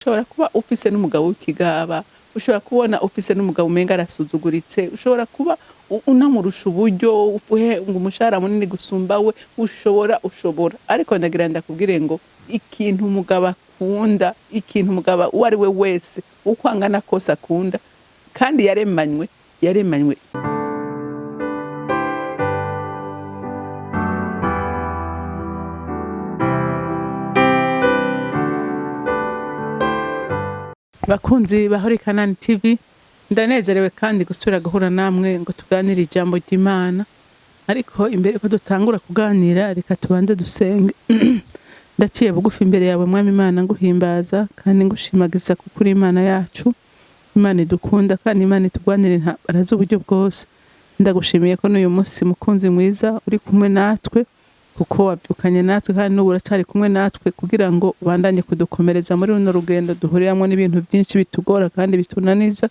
Ushobora kuba ufise n'umugabo w'ikigaba, ushobora kubona ufise n'umugabo umenga arasuzuguritse, ushobora kuba unamurusha uburyo, uhe ngo umushahara munini gusumba we, ushobora. Ariko ndagira ndakubwire ngo ikintu umugabo akunda, ikintu umugabo uwo ari we wese, uko angana kose akunda, kandi yaremanywe. Bakunzi ba Holy Canaan TV, ndanezerewe kandi gusubira guhura namwe ngo tuganire ijambo ry'Imana. Ariko imbere ko dutangura kuganira, reka tubanze dusenge. Ndaciye bugufi imbere yawe Mwami Imana, nguhimbaza kandi ngushimagiza kuko uri Imana yacu, Imana idukunda kandi Imana itugwanira intambara z'uburyo bwose. Ndagushimiye ko n'uyu munsi mukunzi mwiza uri kumwe natwe, kuko wabyukanye natwe kandi n'ubu uracari kumwe natwe kugira ngo ubandanye kudukomereza muri runo rugendo duhuriramwo n'ibintu byinshi bitugora kandi bitunaniza.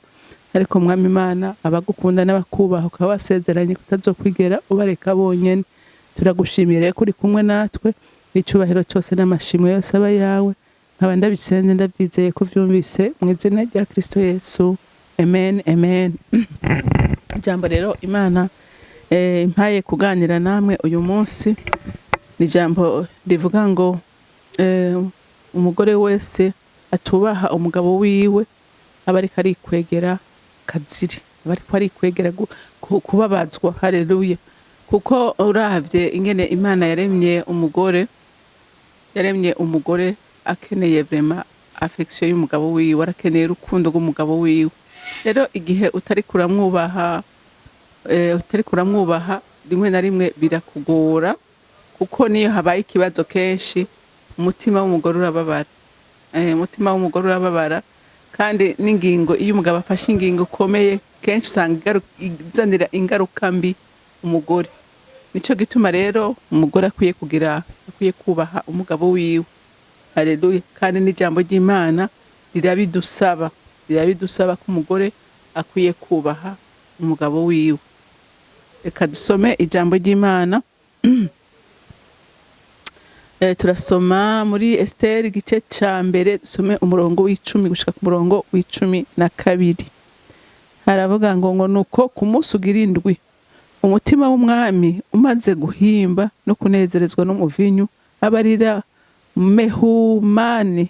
Ariko Mwami Imana, abagukunda n'abakubaha ukaba wasezeranye kutazokwigera ubareka bonyene. Turagushimiye rero ko uri kumwe natwe, icubahiro cyose n'amashimwe yose aba yawe. Nkaba ndabisenze ndabyizeye ko uvyumvise mu izina rya Kristo Yesu, amen, amen. Ijambo rero Imana impaye kuganira namwe uyu munsi ni ijambo rivuga ngo umugore wese atubaha umugabo wiwe aba ariko arikwegera kaziri, aba ariko arikwegera kubabazwa. Haleluya. Kuko uravye ingene Imana yaremye umugore, yaremye umugore akeneye vraiment affection y'umugabo wiwe, arakeneye urukundo rw'umugabo wiwe. Rero igihe utari kuramwubaha, rimwe na rimwe birakugora, kuko niyo habaye ikibazo kenshi umutima w'umugore urababara. Umutima w'umugore urababara, kandi n'ingingo, iyo umugabo afashe ingingo ikomeye kenshi usanga izanira ingaruka mbi umugore. Nico gituma rero umugore akwiye kubaha umugabo wiwe. Haleluya. Kandi n'ijambo ry'Imana rirabidusaba ko umugore akwiye kubaha umugabo wiwe. Reka dusome ijambo ry'Imana. Turasoma muri Esther igice ca mbere, dusome umurongo w'icumi gushika ku murongo w'icumi na kabiri. Haravuga ngo nuko ku munsi ugira indwi umutima w'umwami umaze guhimba no kunezerezwa n'umuvinyu, abarira Mehumani,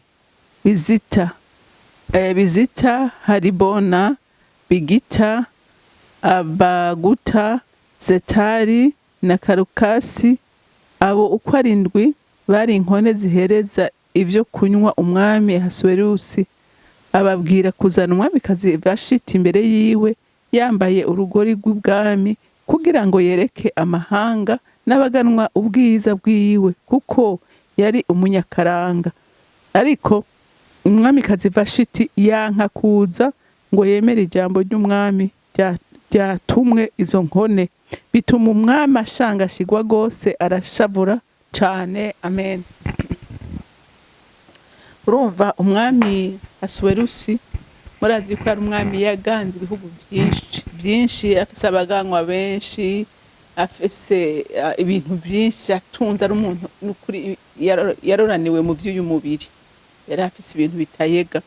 Bizita, Haribona, Bigita, Abaguta, Zetari na Karukasi, abo uko ari indwi bari inkone zihereza ivyo kunywa umwami Ahasuwerusi. Ababwira kuzana umwamikazi Vashiti imbere yiwe yambaye urugori rw'ubwami, kugira ngo yereke amahanga n'abaganwa ubwiza bwiwe, kuko yari umunyakaranga. Ariko umwamikazi Vashiti yanka kuza ngo yemere ijambo ry'umwami ryatumwe izo nkone, bituma umwami ashangashigwa gose, arashavura cane. Amen. Urumva umwami Asuwerusi, murazi ko ari umwami yaganze ibihugu byinshi byinshi, afise abaganwa benshi, afise ibintu byinshi atunze, ari umuntu n'ukuri yaroraniwe mu by'uyu mubiri, yari afise ibintu bitayega.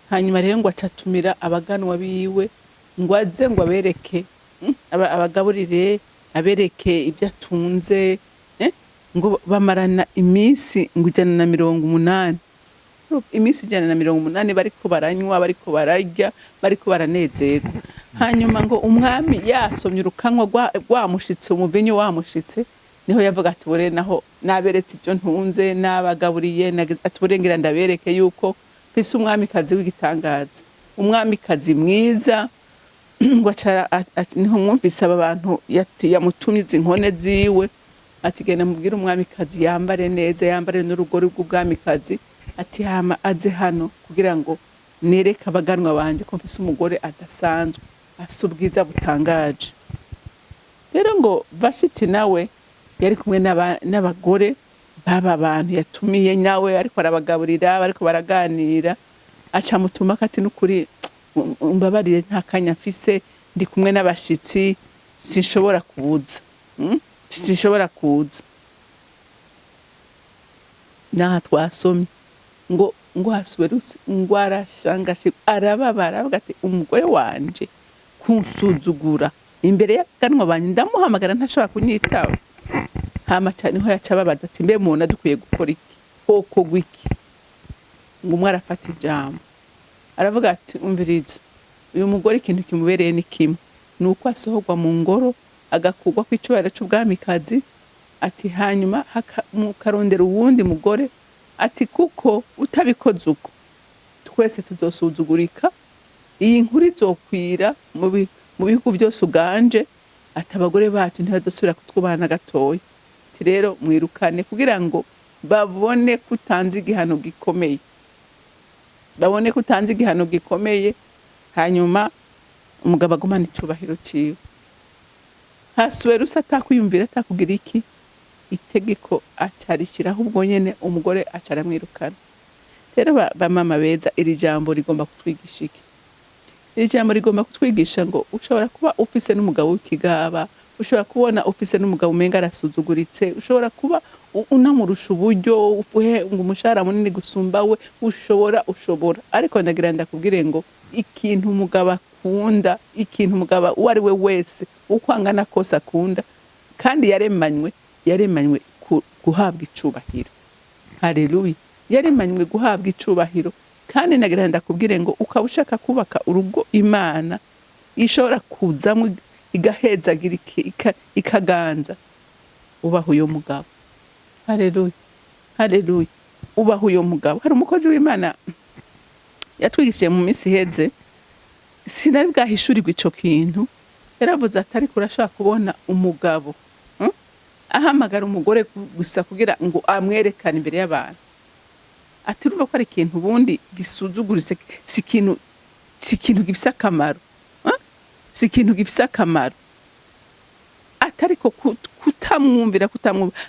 Hanyuma rero ngo acatumira abaganwa biwe ngo aze ngo abereke, abagaburire, abereke ibyo atunze, ngo bamarana iminsi ngo 180. Iminsi 180 bariko baranywa, bariko bararya, bariko baranezerwa. Hanyuma ngo umwami yasomye urukanwa rwamushitse, umuvinyu wamushitse, niho yavuga ati bure naho naberetse ibyo ntunze, nabagaburiye, ati bure ngira ndabereke yuko mfise umwamikazi w'igitangaza, umwamikazi mwiza. Ngo niho mwumvise aba bantu yamutumye izi nkone ziwe, ati genda mubwire umwamikazi yambare neza, yambare n'urugori rw'ubwamikazi, ati hama aze hano kugira ngo nereke abaganwa banje ko mfise umugore adasanzwe, afise ubwiza butangaje. Rero ngo Vashiti nawe yari kumwe n'abagore b'aba bantu yatumiye, nawe ariko arabagaburira, bariko baraganira, aca mutuma ati n'ukuri umbabarire nta kanya mfise, ndi kumwe n'abashitsi, sinshobora kuza. Sinshobora kuza. Naha twasomye ngo Ngo Ahasuwerusi ngo arashangashe, arababara, aravuga ati: "Umugore wanje kunsuzugura imbere y'abaganwa banje, ndamuhamagara ntashobora kunyitaba." Hama cyane niho yaca ababaza ati: "Mbe mubona dukwiye gukora iki? Hokorwa iki?" Ngo umwe arafata ijambo, aravuga ati: "Umviriza, uyu mugore ikintu kimubereye ni kimwe, ni uko asohorwa mu ngoro, agakurwa ku icubahiro c'ubwamikazi." Ati: "Hanyuma mukarondera uwundi mugore." Ati: "Kuko utabikoze uko, twese tuzosuzugurika, iyi nkuru izokwira mu bihugu byose uganje." Ati: "Abagore bacu ntibazosubira kutwubaha na gatoya." Ati: "Rero mwirukane kugira ngo babone ko utanze igihano gikomeye, babone ko utanze igihano gikomeye, hanyuma umugabo agumane icubahiro ciwe." Hasuwerusi atakwiyumvira, atakugira iki, itegeko acarishyiraho ubwo nyene, umugore aca aramwirukana. Rero bamama beza, iri jambo rigomba kutwigisha iki? Iri jambo rigomba kutwigisha ngo ushobora kuba ufise n'umugabo w'ikigaba, ushobora kubona ufise n'umugabo umenga arasuzuguritse, ushobora kuba unamurusha uburyo, ufuhe ngo umushahara munini gusumba we, ushobora, ariko ndagira ndakubwire ngo ikintu umugabo akunda, ikintu umugabo uwo ari we wese uko angana kose akunda, kandi yaremanywe guhabwa icubahiro. Haleluya! Yaremanywe guhabwa icubahiro. Kandi nagira ndakubwire ngo ukaba ushaka kubaka urugo Imana ishobora kuzamwo, igahezagira, ikaganza, ubaha uyo mugabo. Haleluya, haleluya! Ubaha uyo mugabo. Hari umukozi w'Imana yatwigishije mu minsi iheze, sinari bwahishurirwe ico kintu. Yaravuze ati: "Ariko urashobora kubona umugabo, ahamagara umugore gusa kugira ngo amwerekane imbere y'abantu." Ati: "Urumva ko ari ikintu ubundi gisuzuguritse, si ikintu gifise akamaro, Si ikintu gifise akamaro." Ati: "Ariko kutamwumvira."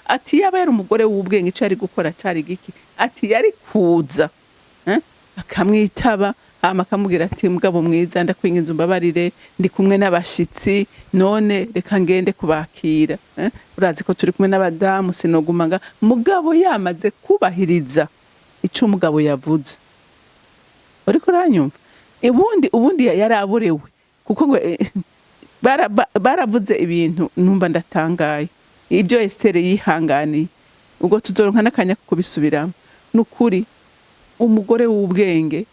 Ati: "Yaba yari umugore w'ubwenge, ico yari gukora cari giki?" Ati: "Yari kuza, akamwitaba, hama akamubwira ati: 'Mugabo mwiza, ndakwinginze umbabarire, ndi kumwe n'abashitsi, none reka ngende kubakira, Urazi ko turi kumwe n'abadamu, sinoguma nga.'" Mugabo yamaze kubahiriza ico umugabo yavuze. Uriko uranyumva? Ubundi yari aborewe, kuko ngo baravuze ibintu numva ndatangaye, ibyo Esiteri yihanganiye. Ubwo tuzoronka n'akanya ko kubisubiramo. Nukuri umugore w'ubwenge,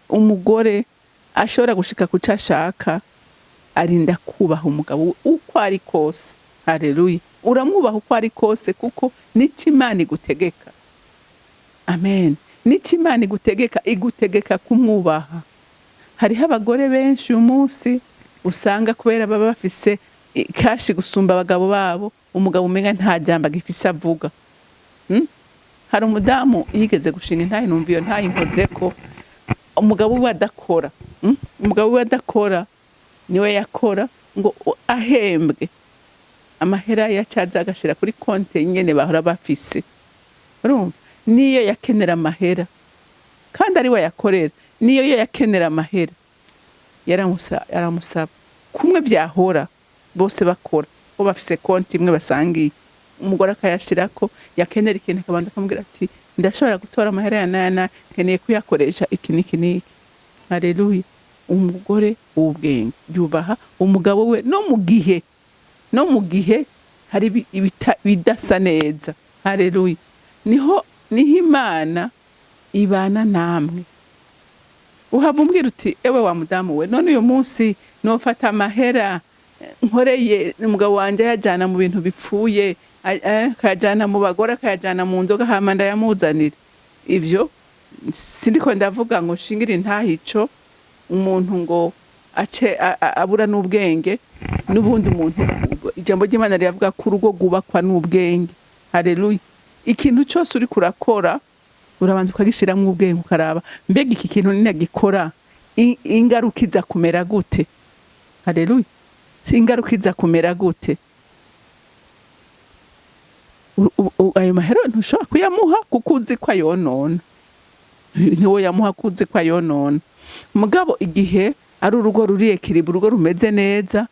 umugore ashobora gushika ku cyo ashaka, arinda kubaha umugabo we uko ari kose. Haleluya! Uramwubaha uko ari kose, kuko nicyo Imana igutegeka. Amen. Nicyo Imana igutegeka, igutegeka kumwubaha. Hariho abagore benshi uyu munsi usanga kubera baba bafise cash gusumba abagabo babo, umugabo umenga nta jambo agifise avuga. Hari umudamu yigeze gushinga intahe, numva iyo ntahe inkozeko. Umugabo we adakora, Umugabo we adakora, niwe yakora, ngo ahembwe amahera yacaza agashira kuri konte nyene bahora bafise. Urumva, niyo yakenera amahera, kandi ari we yakorera, niyo yo yakenera amahera yaramusaba kumwe vyahora bose bakora, bo bafise konti imwe basangiye. Umugore akayashirako, yakenera ikintu akabanza akamubwira ati: "Ndashobora gutora amahera ya naya naya, nkeneye kuyakoresha iki n'iki n'iki." Haleluya! Umugore w'ubwenge yubaha umugabo we no mu gihe hari ibidasa neza. Haleluya! Niho Imana ibana namwe. Uhava umbwira uti: "Ewe wa mudamu we, none uyu munsi nofata amahera nkoreye umugabo wanje ayajana mu bintu bipfuye, akayajana mu bagore, akayajana mu nzoga, hama ndayamuzanira?" Ivyo sindiko ndavuga ngo nshingire intahe ico umuntu ngo ace abura n'ubwenge. N'ubundi umuntu, ijambo ry'Imana riravuga ko urugo rwubakwa n'ubwenge. Haleluya! Ikintu cyose uriko urakora, urabanza ukagishiramwo ubwenge, ukaraba: mbega iki kintu ninagikora, ingaruka iza kumera gute? Haleluya! Si ingaruka iza kumera gute? Ayo mahera ntushobora kuyamuha kuko uzi ko ayonona, ntiwoyamuha ko uzi ko ayonona. Mugabo igihe ari urugo ruri équilibré, urugo rumeze neza,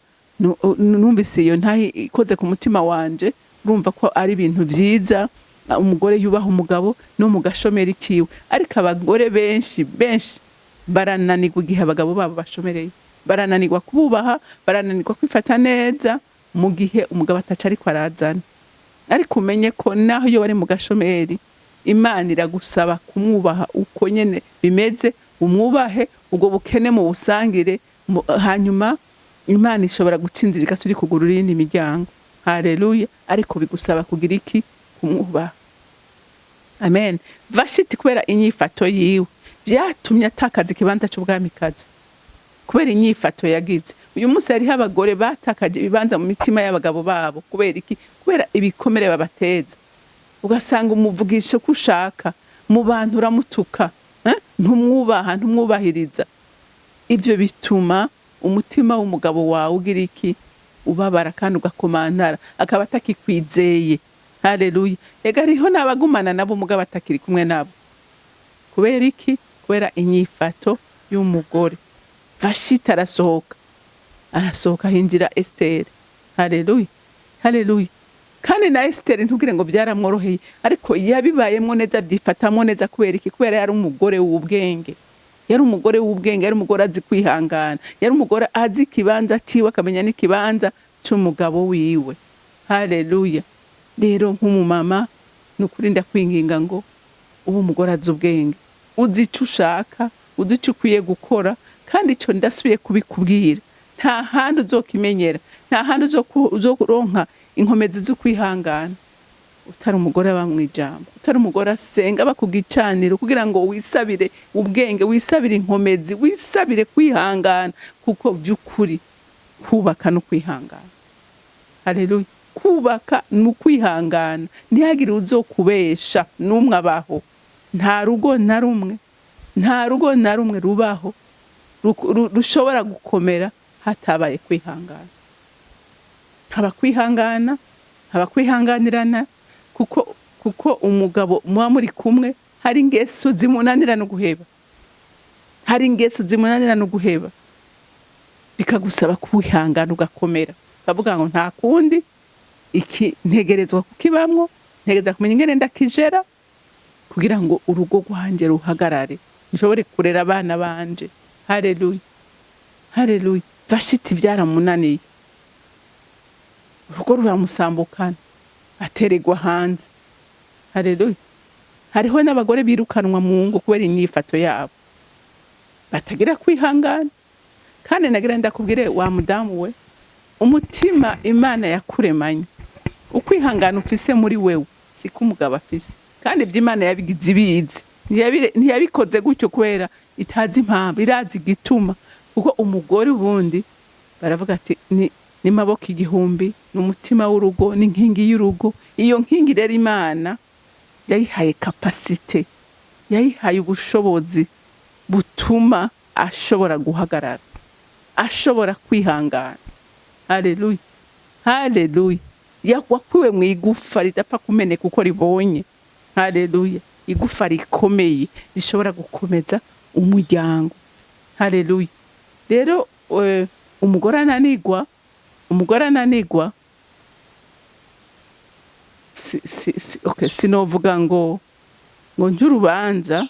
numvise iyo ntahe ikoze ku mutima wanje. Urumva ko ari ibintu vyiza. Umugore yubaha umugabo no mu gashomeri kiwe. Ariko abagore benshi benshi barananirwa igihe abagabo babo bashomereye, barananirwa kububaha, barananirwa kwifata neza mu gihe umugabo ataca ariko arazana. Ariko umenye ko naho iyo bari mu gashomeri, Imana iragusaba kumwubaha uko nyene bimeze, umwubahe, ubwo bukene mu busangire, hanyuma Imana ishobora guca inzira igasubira ikugurura iyindi miryango. Haleluya! Ariko bigusaba kugira iki? Kumwubaha. Amen. Vashiti, kubera inyifato yiwe, vyatumye atakaza ikibanza c'ubwamikazi kubera inyifato yagize. Uyu munsi hariho abagore batakaje ibibanza mu mitima y'abagabo babo. Kubera iki? Kubera ibikomere babateza. Ugasanga umuvugisha ko ushaka mu bantu, uramutuka, eh? Ntumwubaha, ntumwubahiriza. Ivyo bituma umutima w'umugabo wawe ugira iki? Ubabara kandi ugakomantara, akaba atakikwizeye. Haleluya! Ega hariho n'abagumana nabo umugabo atakiri kumwe nabo. Kubera iki? Kubera inyifato y'umugore. Vashiti arasohoka, arasohoka, hinjira Esiteri. Haleluya, haleluya! Kandi na Esiteri, ntubwire ngo byaramworoheye, ariko yabibayemwo neza, abyifatamwo neza. Kubera iki? Kubera yari umugore w'ubwenge, yari umugore w'ubwenge, yari umugore azi kwihangana, yari umugore azi ikibanza ciwe, akamenya n'ikibanza c'umugabo wiwe. Haleluya! Rero nk'umumama, ni ukuri ndakwinginga ngo ube umugore azi ubwenge, uzi ico ushaka, uzi ico ukwiye gukora. Kandi ico ndasubiye kubikubwira, nta handi uzokimenyera, nta handi uzokuronka inkomezi zo kwihangana utari umugore aba mw'ijambo, utari umugore asenga aba ku gicaniro kugira ngo wisabire ubwenge, wisabire inkomezi, wisabire kwihangana, kuko vy'ukuri kubaka no kwihangana. Haleluya! Kubaka ni ukwihangana. Ntihagire uzokubesha n'umwe abaho. Nta rugo na rumwe, nta rugo na rumwe rubaho rushobora gukomera hatabaye kwihangana. Haba kwihangana, haba kwihanganirana, kuko umugabo muba muri kumwe hari ingeso zimunanira no guheba, hari ingeso zimunanira no guheba, bikagusaba kwihangana, ugakomera, ukavuga ngo nta kundi, iki ntegerezwa kukibamwo, ntegereza kumenya ingene ndakijera kugira ngo urugo rwanje ruhagarare, nshobore kurera abana banje. Haleluya, haleluya! Vashiti byaramunaniye, urugo ruramusambukana, ateregwa hanze. Haleluya! Hariho n'abagore birukanwa mu ngo kubera inyifato yabo, batagira kwihangana. Kandi nagira ndakubwire, wa mudamu we, umutima Imana yakuremanye, ukwihangana ufise muri wewe siko umugabo afise. Kandi ibyo Imana yabigize ibizi. Ntiyabikoze gutyo kubera itazi impamvu, irazi igituma. Kuko umugore ubundi baravuga ati ni maboko igihumbi, ni umutima w'urugo, ni inkingi y'urugo. Iyo nkingi rero Imana yayihaye capacité, yayihaye ubushobozi butuma ashobora guhagarara, ashobora kwihangana. Haleluya, haleluya! Wakuwe mu igufa ridapfa kumeneka uko ribonye. Haleluya! Igufa rikomeye rishobora gukomeza umuryango. Haleluya! Rero umugore ananigwa, umugore ananigwa, si, okay, sinovuga ngo nje urubanza,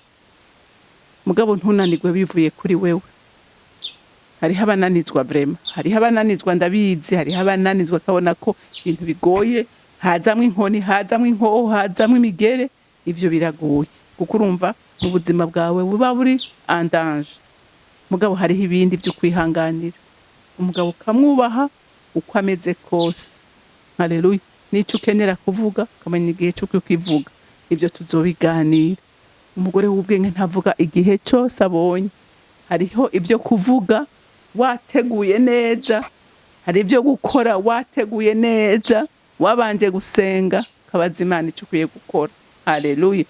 mugabo ntunanirwe bivuye kuri wewe. Hariho abananizwa vraiment, hariho abananizwa, ndabizi. Hariho abananizwa akabona ko ibintu bigoye, hazamwo inkoni, hazamwo inkoho, hazamwo imigere. Ivyo biragoye kuko urumva ubuzima bwawe buba buri en danger. Mugabo hariho ibindi vyo kwihanganira umugabo, ukamwubaha uko ameze kose. Haleluya! Nico ukenera kuvuga, ukamenya igihe cyo kukivuga, ivyo tuzobiganira. Umugore w'ubwenge ntavuga igihe cose abonye. Hariho ibyo kuvuga wateguye neza, hari ibyo gukora wateguye neza, wabanje gusenga, ukabaza Imana icyo ukwiye gukora. Haleluya!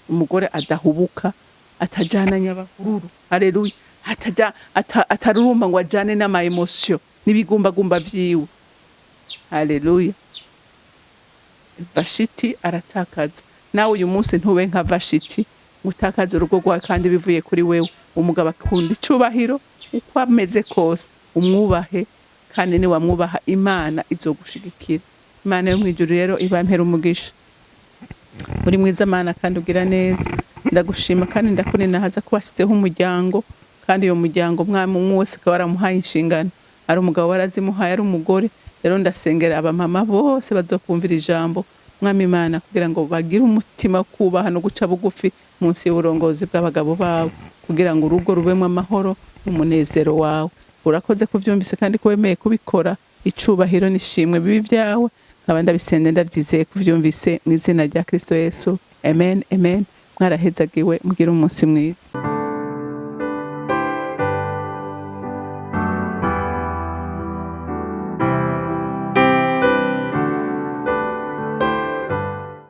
Umugore adahubuka, atajana nyabahururu. Haleluya! Ataja atarurumba ngo ajane n'ama émotions n'ibigumbagumba vyiwe. Haleluya! Vashiti aratakaza. Nawe uyu munsi ntube nka Vashiti ngo utakaze urugo rwawe kandi bivuye kuri wewe. Umugabo akunda icubahiro uko ameze kose, umwubahe, kandi niwamwubaha Imana izogushigikira. Imana yo mw'ijuru rero ibampera umugisha. Uri mwiza Mana kandi ugira neza. Ndagushima kandi ndakuninahaza ko washyizeho umuryango, kandi uyo muryango, Mwami, umwe wese akaba waramuhaye inshingano, ari umugabo warazimuhaye, ari umugore. Rero ndasengera abamama bose bazokumvira ijambo, Mwami Imana, kugira ngo bagire umutima wo kubaha no guca bugufi munsi y'uburongozi bw'abagabo babo, kugira ngo urugo rubemo amahoro n'umunezero wawe. Urakoze kubyumvise kandi ko wemeye kubikora. Icubahiro n'ishimwe bibi byawe. Nkaba ndabisenze ndabyizeye kubyumvise, mu izina rya Kristo Yesu, amen, amen. Mwarahezagiwe, mugire umunsi mwiza.